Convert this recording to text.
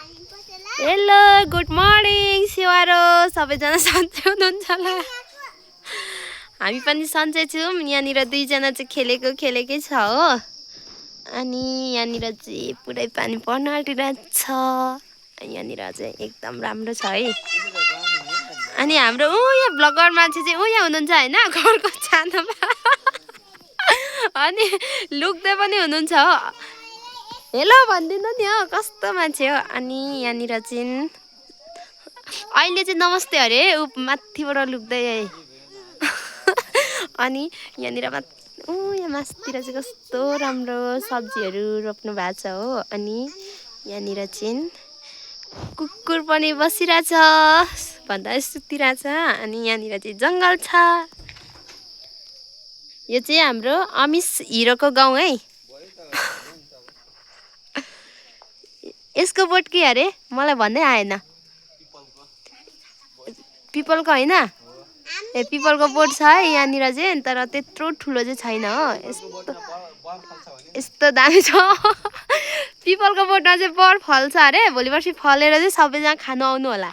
hello good morning सिवारो सबैजना सन्चै हुनुहुन्छ होला हामी पनि सन्चै छौँ यहाँनिर दुईजना चाहिँ खेलेकै छ हो अनि यहाँनिर चाहिँ पुरै पानी पर्न आँटिरहेको छ यहाँनिर चाहिँ एकदम राम्रो छ है अनि हाम्रो यहाँ ब्लगर मान्छे चाहिँ यहाँ हुनुहुन्छ होइन घरको छानामा अनि लुक्दै पनि हुनुहुन्छ हो हेलो भनिदिनु नि हो कस्तो मान्छे हो अनि यहाँनिर चाहिँ अहिले चाहिँ नमस्ते अरे ऊ माथिबाट लुक्दै अनि यहाँनिर यहाँ मासतिर चाहिँ कस्तो राम्रो सब्जीहरू रोप्नु भएको छ हो अनि यहाँनिर चाहिँ कुकुर पनि बसिरहेछ भन्दा सुतिरहेछ अनि यहाँनिर चाहिँ जङ्गल छ यो चाहिँ हाम्रो अमिस हिरोको गाउँ है यसको बोट के अरे मलाई भन्दै आएन पिपलको होइन ए पिपलको बोट छ है यहाँनिर चाहिँ तर त्यत्रो ठुलो चाहिँ छैन हो यस्तो दामी छ पिपलको बोटमा चाहिँ बर फल्छ अरे भोलि पर्सि फलेर चाहिँ सबैजना खानु आउनु होला